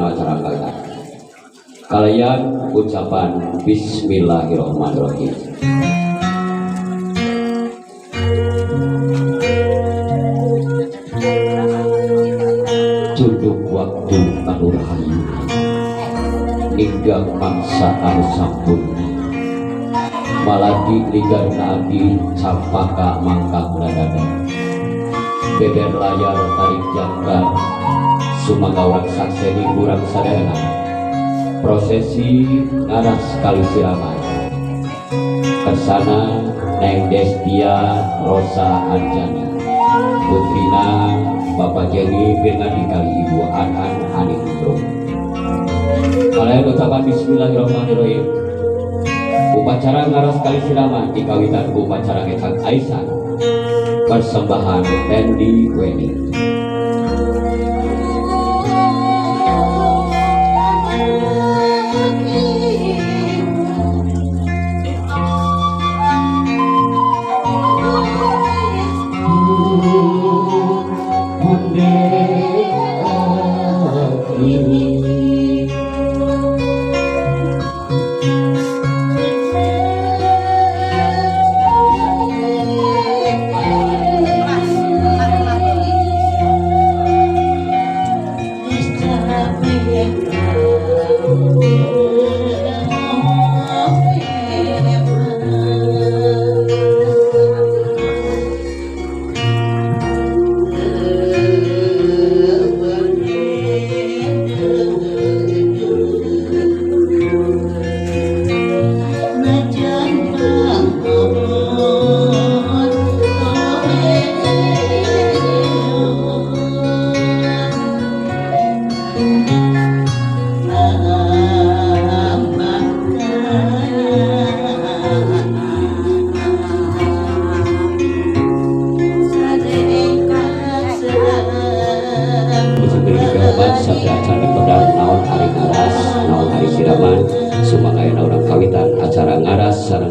Acara kalian. Kalian ucapan bismillahirrahmanirrahim. Cunduk waktu anu rahayu, ninggang mangsa anu sampun, malagi ligar nabi campaka mangkang nadada, beber layar tarik jangkar. Sumangga urang sakseni urang sadayana prosesi ngaras kali siraman kersana Neng Destia Rosa Anjani putrina Bapak Jenny Pirngadi kali Ibu Anan Anik Bro. Kalian ucapan bismillahirrahmanirrahim. Upacara ngaras kali siraman dikawitan upacara ngecak aisan persembahan Tendi Wedding.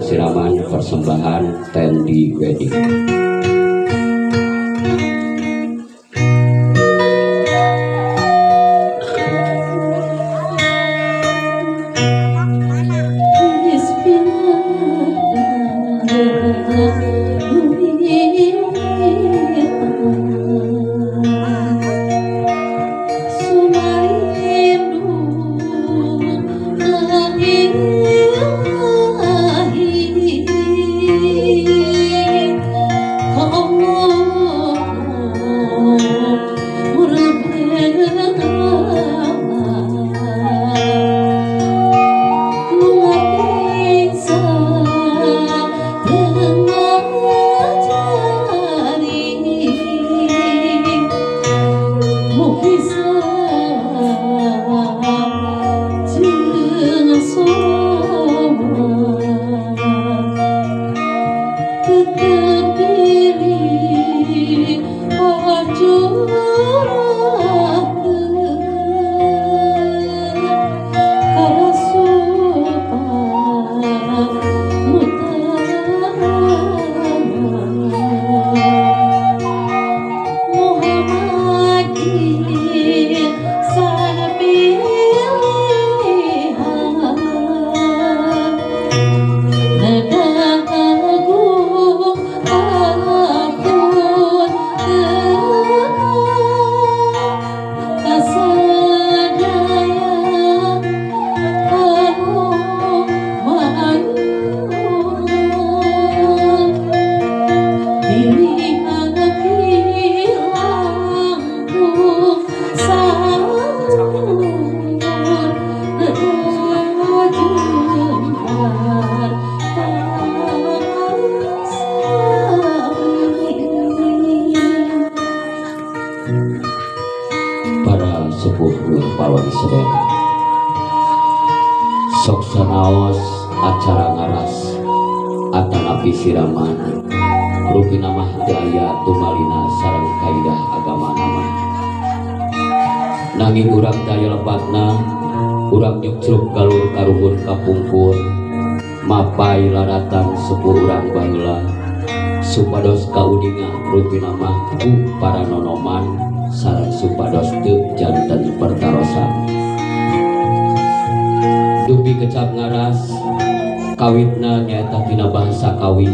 Siraman persembahan Tendi Wedding. Sok sanaos acara ngaras atanapi siraman rupina mah teu aya tumalina sareng kaidah agama nama. Nanging urang daya lepatna Urang nyukcruk galur karuhun kapungkur mapai laratan sepuh urang baheula supados kauninga rupina mah ku para nonoman sareng supados teu janten pertarosan. Dupi kecap ngaras kawitna nyaeta tina bahasa kawi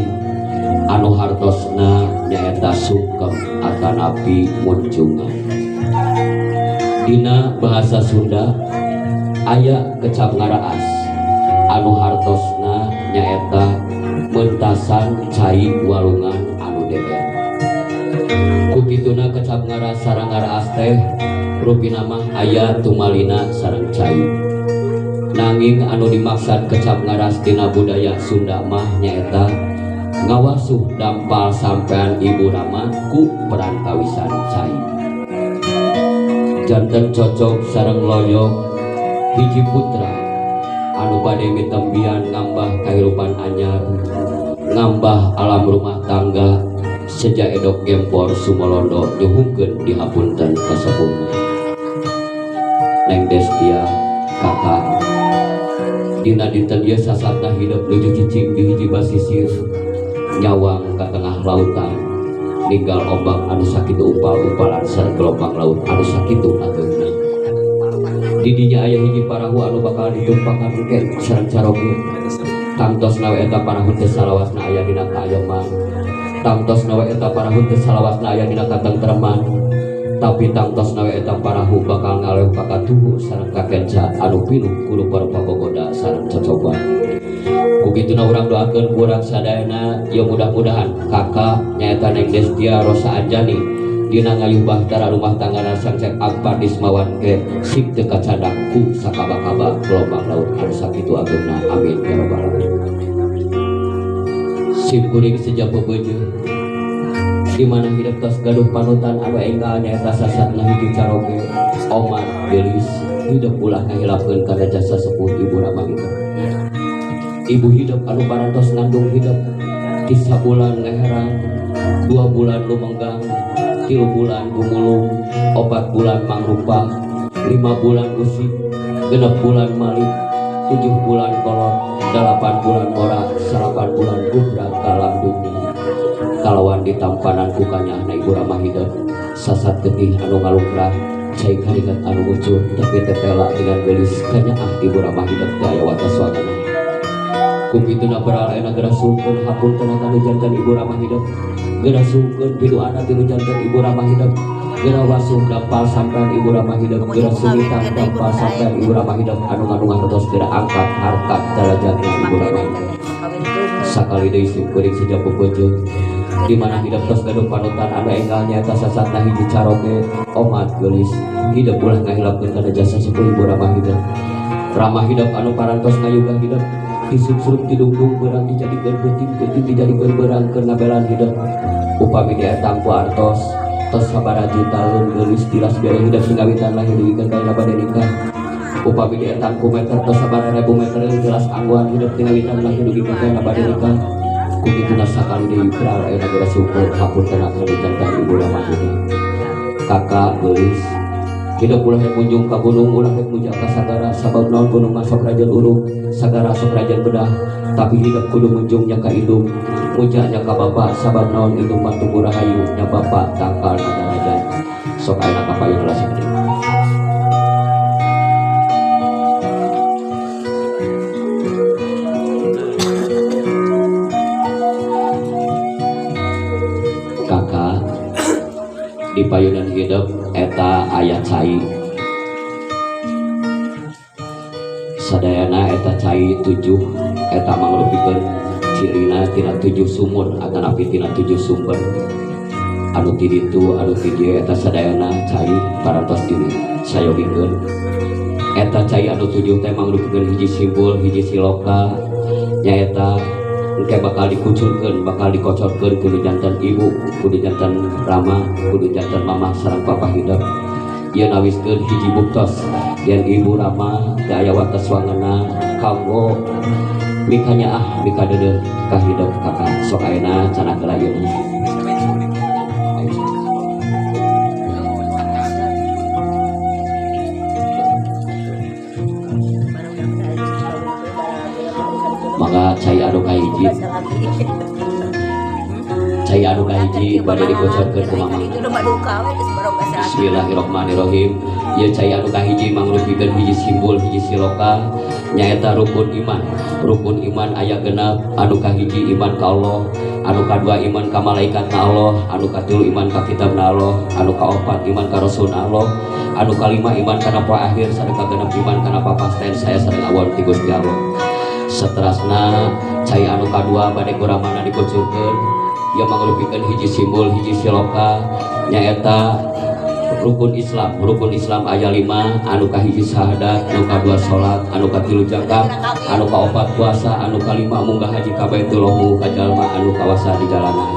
anu hartosna nyaeta sungkem atanapi muncungan. Dina bahasa Sunda aya kecap ngaraas anu hartosna nyaeta mentasan cai walungan anu dedet. Ku kituna kecap ngaras sareng ngaraas teh rupina mah aya tumalina sareng cai. Nanging anu dimaksad kecap ngaras dina budaya Sunda mah nyaeta ngawasuh dampal sampean ibu rama ku perantawisan cai. Janten cocok sareng loyok hiji putra anu bade mitembian ngambah kahirupan anyar, ngambah alam rumah tangga seja edok gempor sumolondo nyuhungkeun dihapunten kasepuhna. Neng Destia kakak dina dinten ieu sasatna hidup nuju cicing di hiji basisir nyawang ka tengah lautan ninggal ombak anu sakitu upal-upalan sareng gelombang laut anu sakitu ageungna. Di dinya aya hiji parahu anu bakal ditumpakan engke sareng caroge. Tangtosna we eta parahu teh salawasna aya dina kaayoman. Tangtosna we eta parahu teh salawasna aya dina katentreman. Tapi tangtosna we eta parahu bakal ngaleuh ka katuhu sareng kakenca anu pinuh ku rupa-rupa gogoda sareng cocoba. Ku kituna urang doakeun ku urang sadayana ieu mudah-mudahan kakak nyaeta Neng Destia Rosa Anjani dina ngayuh bahtera rumah tanggana sang Cek Akbar Dismawan ke sing teu kacandak ku sakaba-kaba gelombang laut anu sakitu ageungna. Amin ya rabbal alamin. Sim kuring sejak bebeujeuh di mana hidup tos gaduh panutan anu enggal nyaeta sasatna hiji caroge omat geulis hidup ulah ngahilapkeun kana jasa sepuh ibu rama hidup. Ibu hidup anu parantos ngandung hidup ti sabulan ngeherang, 2 bulan lumenggang, 3 bulan gumulung, 4 bulan mangrupa, 5 bulan usik, 6 bulan malik, 7 bulan kolot, 8 bulan ora, 9 bulan gubrak kalam dunia. Kalawan ditampanan ku kanyahna ibu ramah hidup, sasat getih anu ngalungkrah, cai karingat anu ngucur, tapi tetela dengan geulis kanyaah ibu ramah hidup teu aya watas wanana. Ku kituna beral ayeuna geura sungkeun hapunten kanu janten ibu ramah hidup, geura sungkeun piduana tinu janten ibu ramah hidup, geura wasuh dampal sampean ibu ramah hidup, geura sumitan dampal sampean ibu ramah hidup anu ngandung hartos geura angkat harkat darajatna ibu ramah hidup. Sakali deui sim kuring sejak bebeujeuh di mana hidup tos gaduh panutan anu enggal nyaeta sasatna hiji caroge omat geulis hidup ulah ngahilapkeun kana jasa sepuh ibu ramah hidup. Ramah hidup anu parantos ngayuga hidup disubsub didungdung berang dijadikeun beuting-beuting dijadikeun berang keur ngabelan hidup. Upami dietang ku artos tos sabaraha juta leun geulis tilas bere hidup singawitan lahir dugikeun ka ayeuna bade nikah. Upami dietang ku meter tos sabaraha ribu meter tilas angguan hidup singawitan lahir dugikeun ka ayeuna bade nikah. Ku kituna sakali deui pral ayeuna geura syukur hapunten kanu jantan ibu ramah hidup. Kakak geulis hidup ulah rek munjung ka gunung, ulah rek muja ka sagara, sabab naon gunung mah sok rajan uruk, sagara sok rajan bedah, tapi hidup kudu munjungnya ka indung, mujanya ka bapa, sabab naon indung mah tumbuh rahayu, nya bapa tangkal nadarajan. Sok ayeuna ka payun ulah sakitu. Kakak di payunan hidup eta aya cai sadayana eta cai 7 eta mangrupikeun cirina tina 7 sumur atanapi tina 7 sumber anu ti ditu anu ti dieu eta sadayana cai parantos disayogikeun. Eta cai anu 7 teh mangrupikeun hiji simbol hiji siloka nyaeta engke bakal dikucurkeun bakal dikocorkeun kudu janten ibu kudu janten rama kudu janten mamah sareng papa hidup. Ieu nawiskeun hiji buktos yen ibu rama teu aya wates wangena kanggo mikanyaah mikadeudeuh ka hidup kakak. Sok ayeuna cenah heula ieu. Mangga cai anu kahiji. Cai anu kahiji bade dikocorkeun ku Mamang. Bismillahirrahmanirrahim. Ieu cai anu kahiji mangrupikeun hiji simbol, hiji siloka, nyaeta rukun iman. Rukun iman aya 6. Anu kahiji iman ka Allah, anu kadua iman ka malaikatna Allah, anu katilu iman ka kitabna Allah, anu kaopat iman ka rasulna Allah, anu kalima iman kana poe akhir, sareng kagenep iman kana papasten saya sareng awon ti Gusti Allah. Saterasna cai anu kadua bade ku Ramana dikucurkeun, ieu mangrupikeun hiji simbol, hiji siloka, nyaeta rukun Islam. Rukun Islam aya 5. Anu kahiji syahadat, anu kadua salat, anu katilu zakat, anu kaopat puasa, anu kalima munggah haji ka Baitullah ka jalma anu kawasa di jalanan.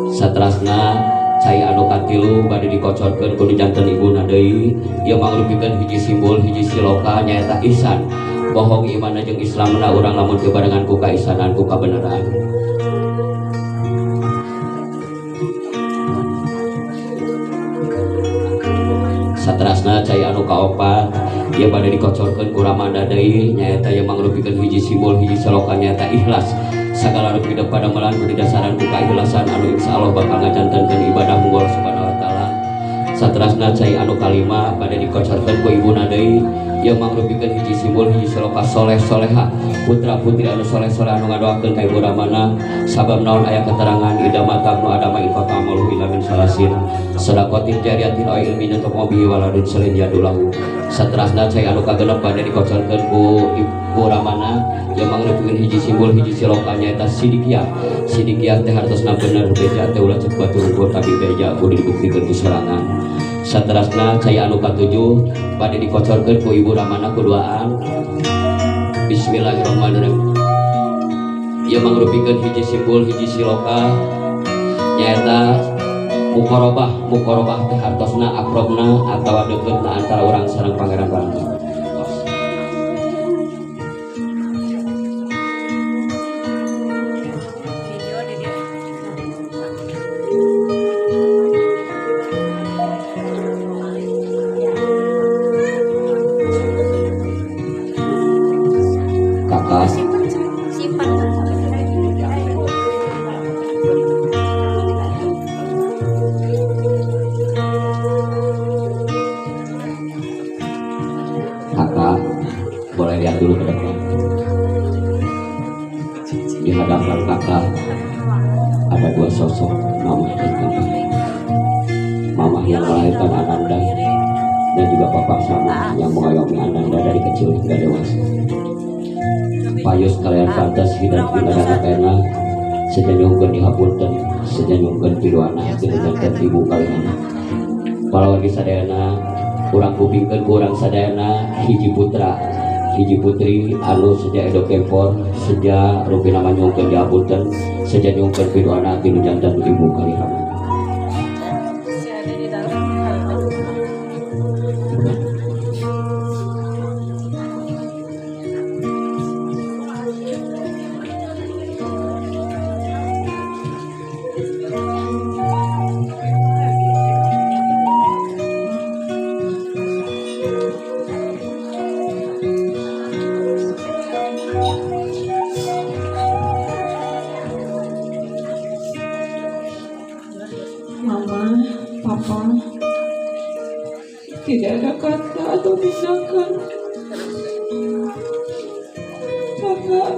Saterasna cai anu katilu bade dikocorkeun ku janten ibuna deui, ieu mangrupikeun hiji simbol, hiji siloka, nyaeta ihsan. Bohong imanna jeung Islamna urang lamun teu barengan ku kaisanan, ku kabeneran. Saterasna cai anu kaopat ieu bade dikocorkeun ku Ramanda deui, nyaeta ieu mangrupikeun hiji simbol, hiji siloka, nyaeta ikhlas. Sagala rupi hidup padamelan kudu didasaran ku kaikhlasan anu insyaallah bakal ngajantenkeun ibadah munggo subhanahu wa taala. Saterasna cai anu kalima bade dikocorkeun ku ibuna deui, ieu mangrupikeun hiji simbol, hiji siloka, soleh soleha, putra putri anu soleh soleh anu ngadoakeun ka ibu Ramana. Sabab naon aya keterangan ida mata nu adama infaq amalu ila min salasin sedaqatin jariyatin aw ilmin yantafa'u bihi waladun salin yadulahu. Saterasna cai anu kagenep bade dikocorkeun ku ibu Ramana, ieu mangrupikeun hiji simbol, hiji siloka, nyaeta sidikiah. Sidikiah teh hartosna bener, beja teh ulah cek batur ukur tapi beja kudu dibuktikeun ku sorangan. Saterasna cai anu katujuh bade dikocorkeun ku ibu Ramana ku duaan. Bismillahirrahmanirrahim. Ieu mangrupikeun hiji simbol, hiji siloka, nyaeta muqarabah. Muqarabah teh hartosna akrobna atawa deuketna antara urang sareng Pangeran Ramana. Kakak. Kakak, boleh lihat dulu ke depan. Di hadapan kakak ada dua sosok, mama dan papa. Mama yang melahirkan Ananda dan juga papa sama yang mengayomi Ananda dari kecil hingga dewasa. Payus kalian pantas hidup di negara tena, senyumkeun dihapunten, senyumkeun piduana, senyumkeun ibu kalian. Palawargi sadayana, urang kupingkeun ku urang sadayana hiji putra, hiji putri anu seja edo kempor, seja rupina manyungkeun dihapunten, seja nyungkeun piduana tinu janten ibu kalian. Mama, Papa, tidak ada kata atau tindakan kakak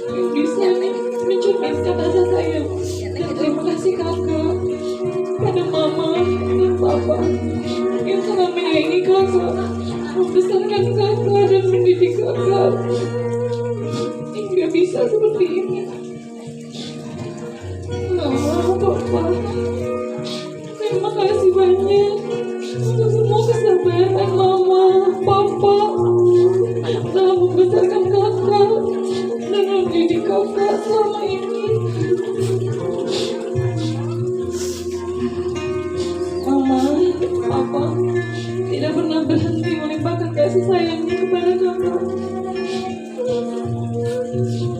yang bisa mencerminkan rasa sayang dan terima kasih kakak pada Mama dan Papa yang telah menyayangi kakak, membesarkan kakak dan mendidik kakak hingga bisa seperti ini. Mama, Papa, terima kasih banyak untuk semua kesabaran Mama, Papa dalam membesarkan kakak dan mendidik kakak selama ini. Mama, Papa tidak pernah berhenti melimpahkan kasih sayangnya kepada kakak.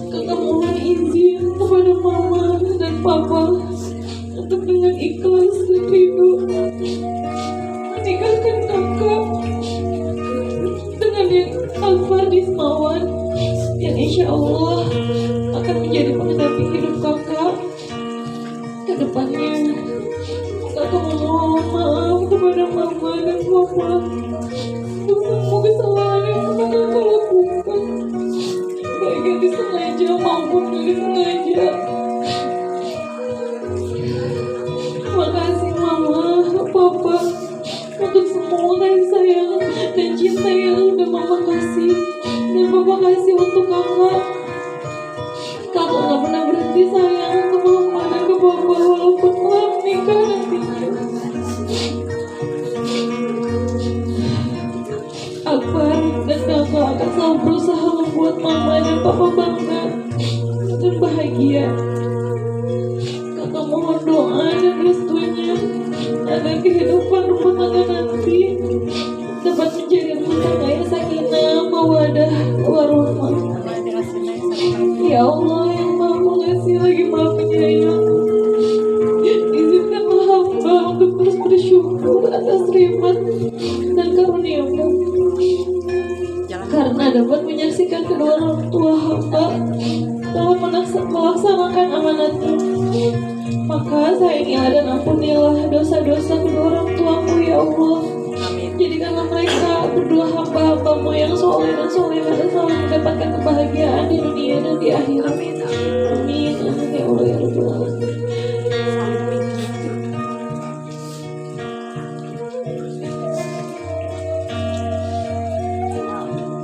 Kakak mohon izin kepada Mama dan Papa untuk dengan ikhlas dan ridho menikahkan kakak dengan yang Alvar Ismawan yang insya insya Allah akan menjadi pendamping hidup kakak ke depannya. Kakak memohon maaf kepada mama dan papa untuk semua kesalahan yang pernah kakak lakukan, baik yang disengaja maupun tidak disengaja. Makasih mama, papa, untuk semua kasih sayang dan cinta yang udah mama kasih dan papa kasih untuk kakak. Kakak gak pernah berhenti sayang ke mama dan ke papa walaupun telah menikah nantinya. Akbar dan kakak akan selalu berusaha membuat mama dan papa bangga dan bahagia. Kakak mohon doa dan restunya agar kehidupan rumah tangga nanti dapat menjadi rumah tangga yang sakinah, mawadah, warahmah. Ya Allah yang Maha Pengasih lagi Maha Penyayang, izinkanlah hamba untuk terus bersyukur atas rahmat dan karuniamu, karena dapat menyaksikan kedua orang tua hamba telah melaksanakan amanatmu. Maka sayangilah dan ampunilah dosa-dosa kedua orang tuaku ya Allah. Jadikanlah mereka berdua hamba-hambamu yang soleh dan solehah dan selalu mendapatkan kebahagiaan di dunia dan di akhirat. Amin. Amin ya Allah ya Rabbal Alamin.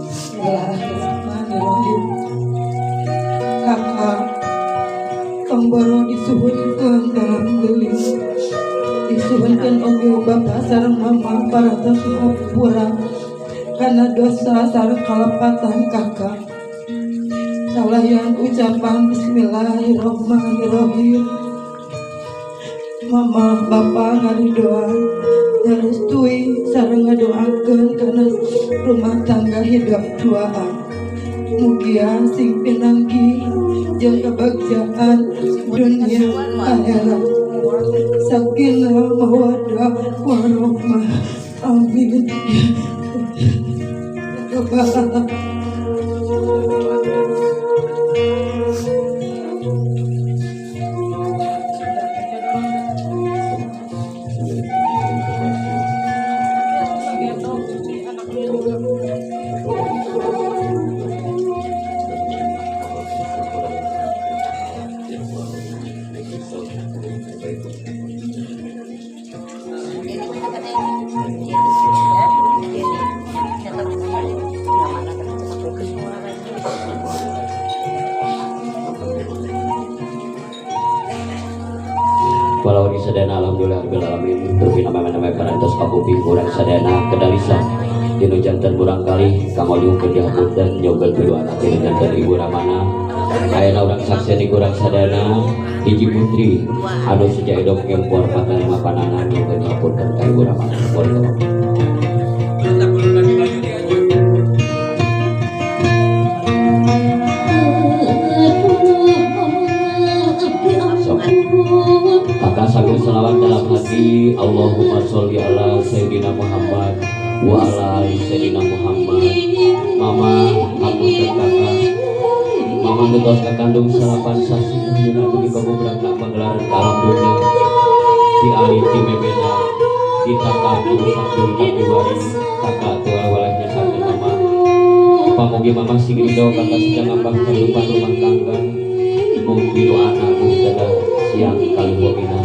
Bismillahirrahmanirrahim. Kakak tong boro disuhunkeun dalam geulis, disuhunkeun oge bapak sareng mama parantos hampura kana dosa sareng kalepatan kakak. Kalayan ucapan bismillahirrahmanirrahim, mama bapak ngaridoan, ngarestui sareng ngadoakeun kana rumah tangga hidup duaan. Mugia sing pinanggih jeung kebagjaan dunia akhirat, sakinah mawaddah warahmah. Amin ya rabbal alamin. Walau di sadayana alhamdulillah rabbil alamin terbina nama parantos kapuping urang sadayana kedalisa dinu janten burang kali kanggo diungkeun dihapunten nyogeun pilu anak dinu janten ibu ramana. Ayeuna urang saksian urang sadayana hiji putri anu seja edok ngempor patarima panana nyogeun dihapunten ka ibu ramana. Boleh. Kakak sambil selawat dalam hati, Allahumma sholli ala Sayyidina Muhammad wa ala ali Sayyidina Muhammad. Mama hapunten kakak, mama nu tos kakandung salapan sasih dina dugi ka bubrang pagelaran ka alam dunya, di alit di memena ditakap diusak deui kapiwari kakak teu walehnya sakeun mama. Pamugi mama sing ridho kakak sejak ngambah kehidupan rumah tangga, mugi doana mugi dadah siang kali wabina.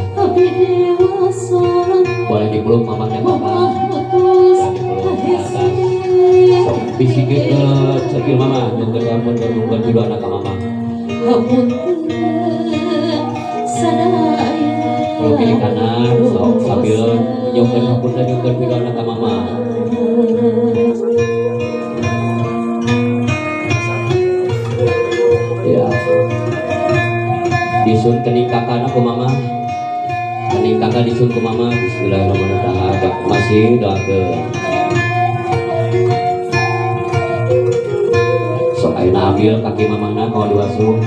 Boleh dipeluk mamanya kakak, boleh dipeluk ke atas. Sok bisikeun ke cekil mama, nungkeun ampun dan nungkeun pilu anak ka mama. Peluk kiri kanan, sok sambil nyungkeun ampun dan nungkeun pilu anak ka mama. Ya. Disun kening kakak ku mama, kening kakak disun ku mama. Bismillahirrahmanirrahim. Masih doakeun. Sok ayeuna ambil kaki mamangna kalau diwasuh.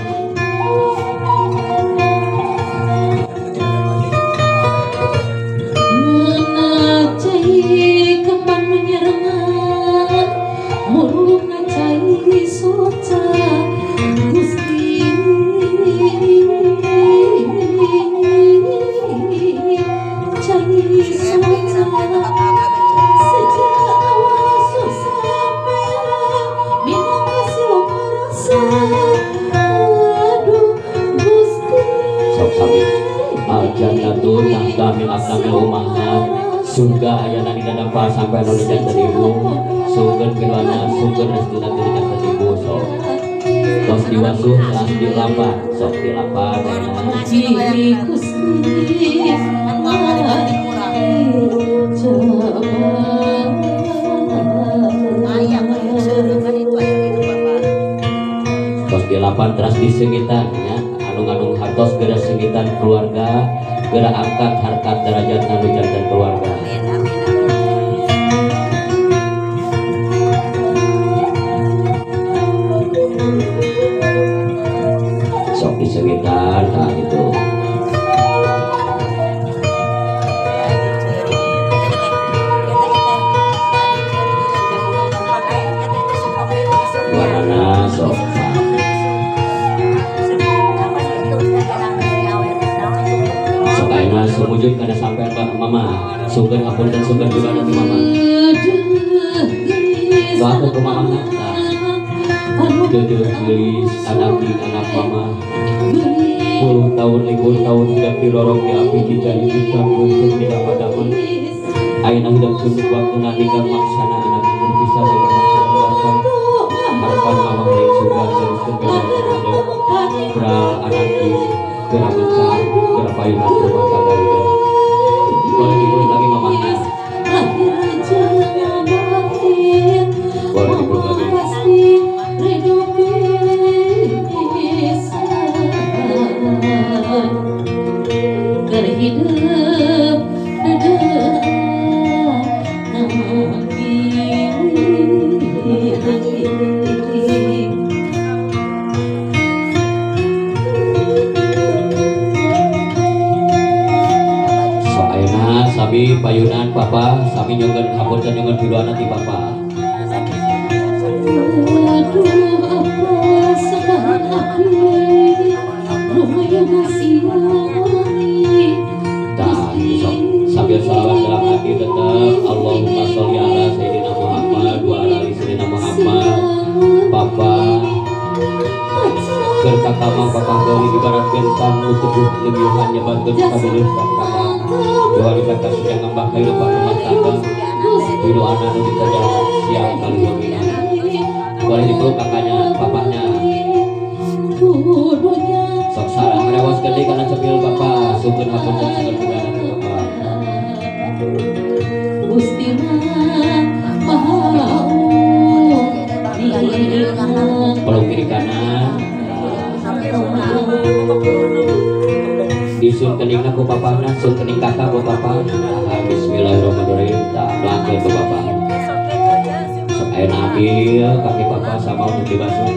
Murung cai soca. damel umahat surga ayana di dadapan sampai anu janten ibu sungkeun piduana sungkeun restuna ti janten ibu sok tos diwasuh teras dilapan sok dilapan ayeuna tos dilapan teras diseungitan nya anu hartos geura seungitan keluarga geura angkat harkat derajat anu janten keluarga. Amin amin amin. Sok diseungitan tah gitu. Warna sok. Sumujud kana sampean Pak Mama. Sungkeun hapunten sungkeun juga nanti Mama. Doakeun ke Mama tah. Deudeuh geulis anak di anak Mama. 10 tahun likur tahun hidup dirorong di api dijadi bintang muncul di damel. Ayeuna hidup suntuk waktuna ninggal maksana anak ibu bisa bermaksana bapak. Harapan Mama lain suka teruskeun ka Geura anak di geura mencar geura payunan rumah tangga hidup. Boleh dipeluk lagi mamahnya. Boleh dipeluk lagi. Sami payunan papa, sami nyungkeun hapunten nyungkeun piduana ti papa. Tah, sok sambil salawat dalam hati tetap Allahumma sholli ala sayyidina Muhammad wa ala ali sayyidina Muhammad. Papa keur kakak papa deui ibaratkeun kamu teguh lebihan nyebarkeun kabeuleuh ka kakak. Doa dikata sudah ngambah kehidupan rumah tangga piduana nu ditajalan siang kali wengi. Boleh dipeluk kakaknya, papahnya. Sok sarah harewas gede kana cepil papa, sungkeun hapunten sungkeun piduana ti papa. Peluk kiri kanan. Disun keningna ku papahna, sun kening kakak ku papa. Bismillahirrahmanirrahim. Tak doakeun ku papa. Sok ayeuna ambil kaki papa sama untuk dibasuh.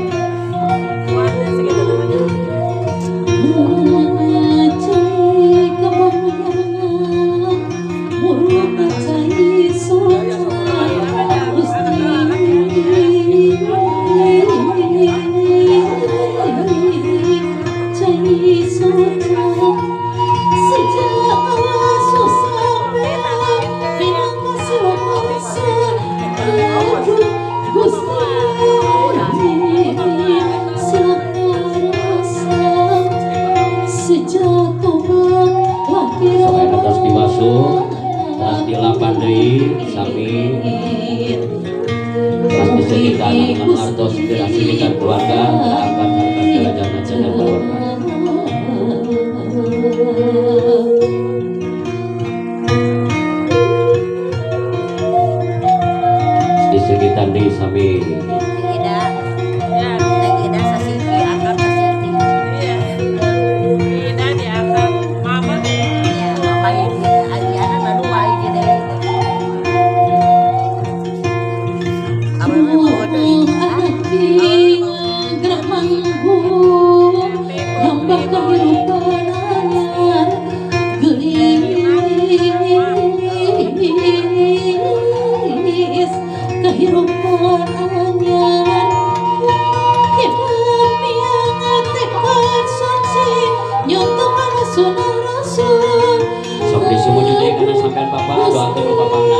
Terus dilapan deui sami terus disekitar dengan hartos dirasikan keluarga akan harta derajat jalan keluarga. Disekitar deui sami. Sok disumujud deui kana sampean papa, doakeun ku papana.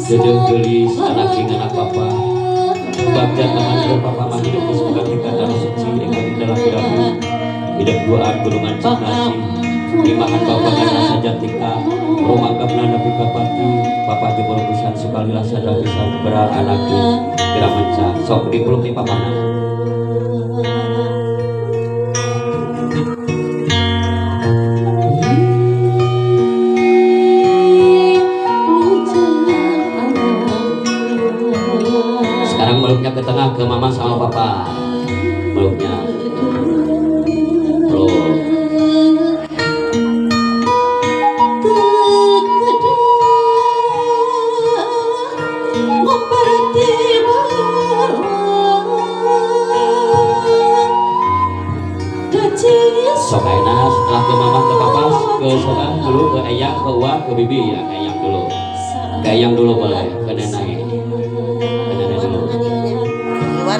Deudeuh geulis anak jeung anak papa. Bagja teman papa mah hidup geus boga tingkat anu suci enggal di dalam piraku. Hidup duaan gunungan cinasi. Imahan bapak kana sajatika rumanggapna nepi ka pati papa jebol pisan sukalila sadar pisan beral anake geura menca sok dipeluk di papana. Sekarang meluknya ke tengah ke mama sama papa meluknya. Peluk. Sok ayeuna setelah ke mama ke papa ke sokan dulu ke eyang ke uang ke bibi ya, ke eyang dulu. Ke eyang dulu boleh, ke nenek. Ke nenek dulu.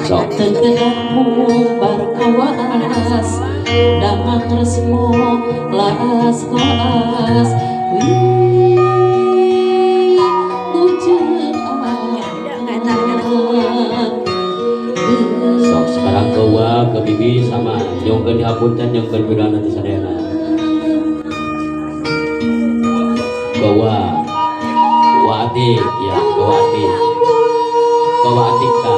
Sok. Tekedahmu barkawas damang resmo laras koas Sok sekarang ke uang ke bibi sama nyongkeun dihapunten nyongkeun bidan nanti sadayana. Ke uang. Wa atik ya, ke wa atik. Ke wa atik ka.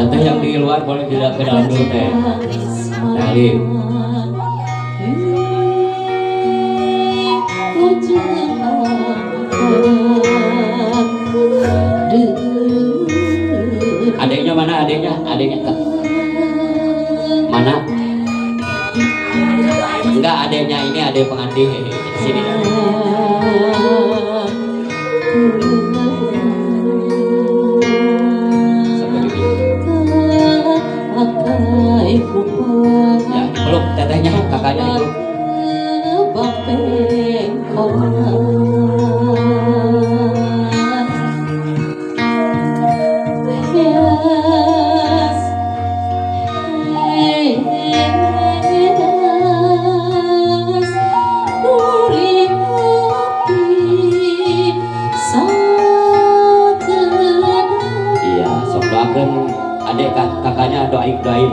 Teteh yang di luar boleh tidak ke dalam dulu teh. Teh Alif. Adiknya mana adiknya? Adiknya mana? Enggak, adiknya ini adik pengantin sini. Ya, peluk tetehnya, kakaknya itu. Iya, sok doakan adik kakaknya doain.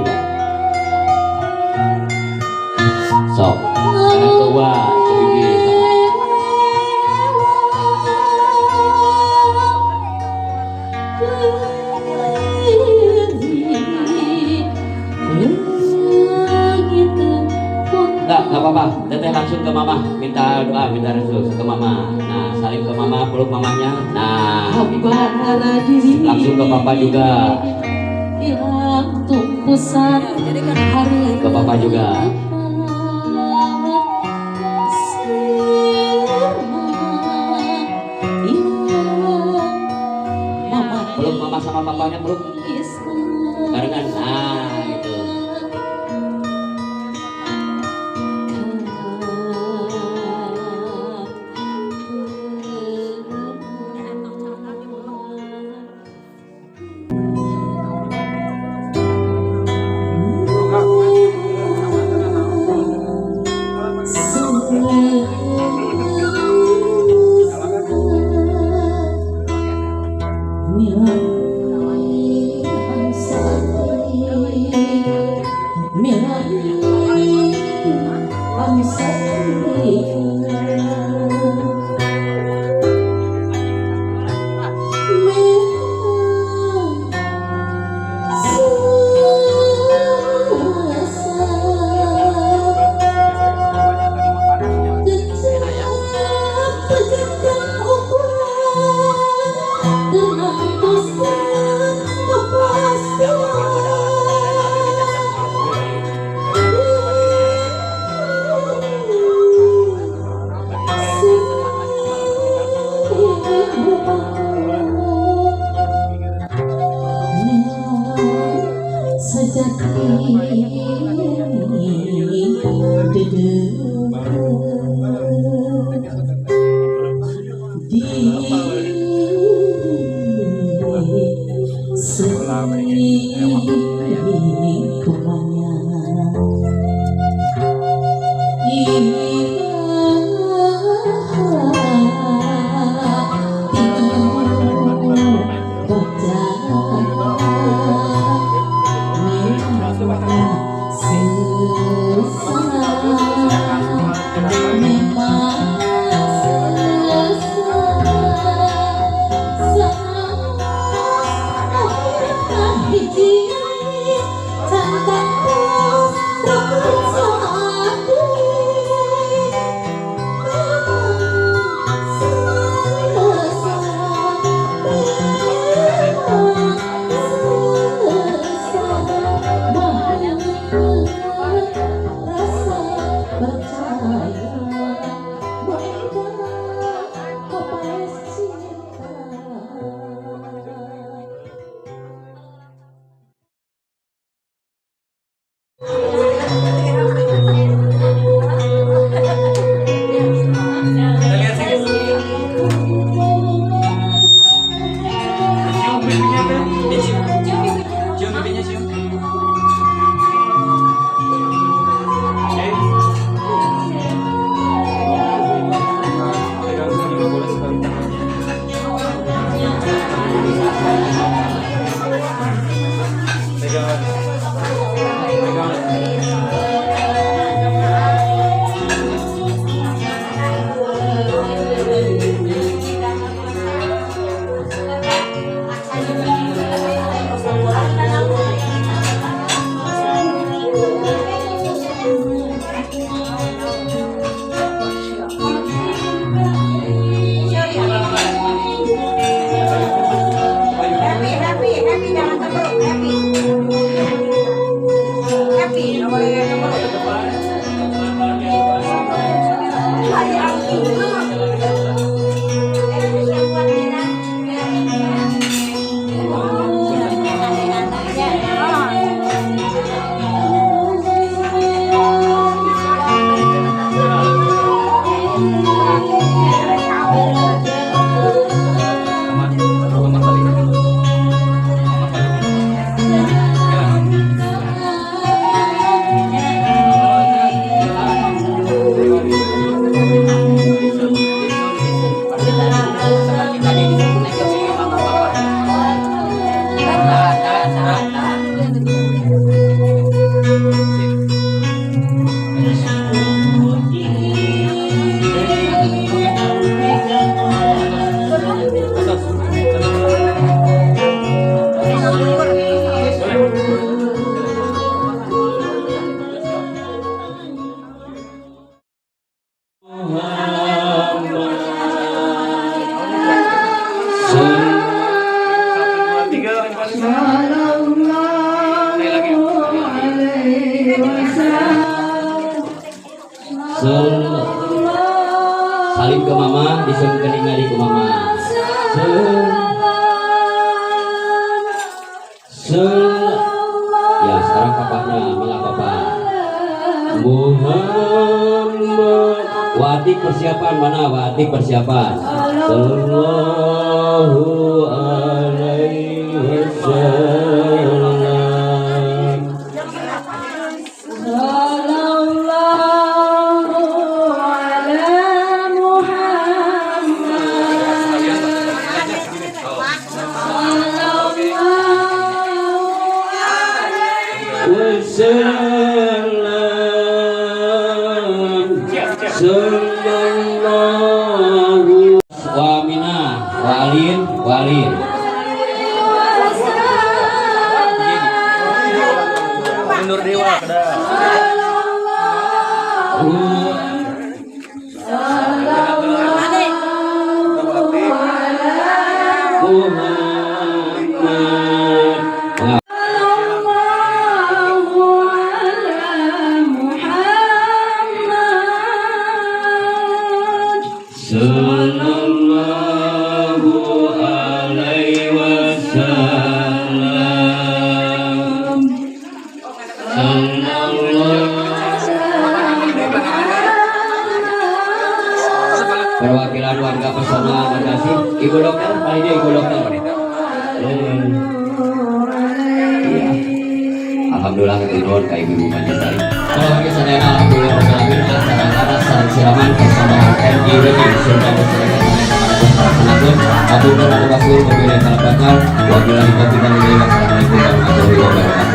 Sok, sekarang ke Wa, ke bibi sama. Enggak apa-apa. Teteh langsung ke mama, minta doa, minta restu ke mama. Nah, salim ke mama, peluk mamanya. Nah, langsung ke papa juga. Ke papa juga. Peluk mama sama papanya, peluk barengan. Nah, gitu. Susah, memang susah. Hiji can tembus rukun saati. Memang susah, memang susah. Bangun rasa percaya Moga kopas cinta. Kita lihat sini. Cium pipinya tuh. Dicium. Cium pipinya, cium. Oke. Pegang juga boleh sekali tangannya. Pegang. Pegang. Happy, happy, happy, jangan cemberut, happy. Happy, nggak boleh cemberut. Hai, aku. Mama, mama balik. Mama balik. Ya. Seperti tadi disebut mama papa. Tahan, tahan, tahan, tahan. Sip. Atas. Boleh. Muhammad. Satu, dua, tiga, lempar. Sekali lagi. Sekali lagi. Sel salim ke mama, disuruh ningali ke mama. Sel sel ya, sekarang papahnya, malah papa. Muhammad. Watik persiapan mana? Watik persiapan. Sallallahu alaihi wasallam. Sallallahu ala Muhammad. Sekalian, aja gini. Oh. Oke. Wasallam. Siap, siap. Sallallahu wa mina walin walin. Nur Dewa, kada. Muhammad. Sallallahu ala Muhammad. Sallallahu alaihi wasallam. Sallallahu. Perwakilan warga pesona kasih Ibu dokter, paling dia Ibu dokter. Iya. Alhamdulillah keturun ka ibu-ibu Majelis. Kalau bagi sadayana, alhamdulillah rabbil alamin, acara sareng siraman bersama MG Wedding Sunda beserta Apunten anu kasih mobil yang kalepatan. Wabillahi taufiq wal hidayah. Wassalamualaikum warahmatullahi wabarakatuh.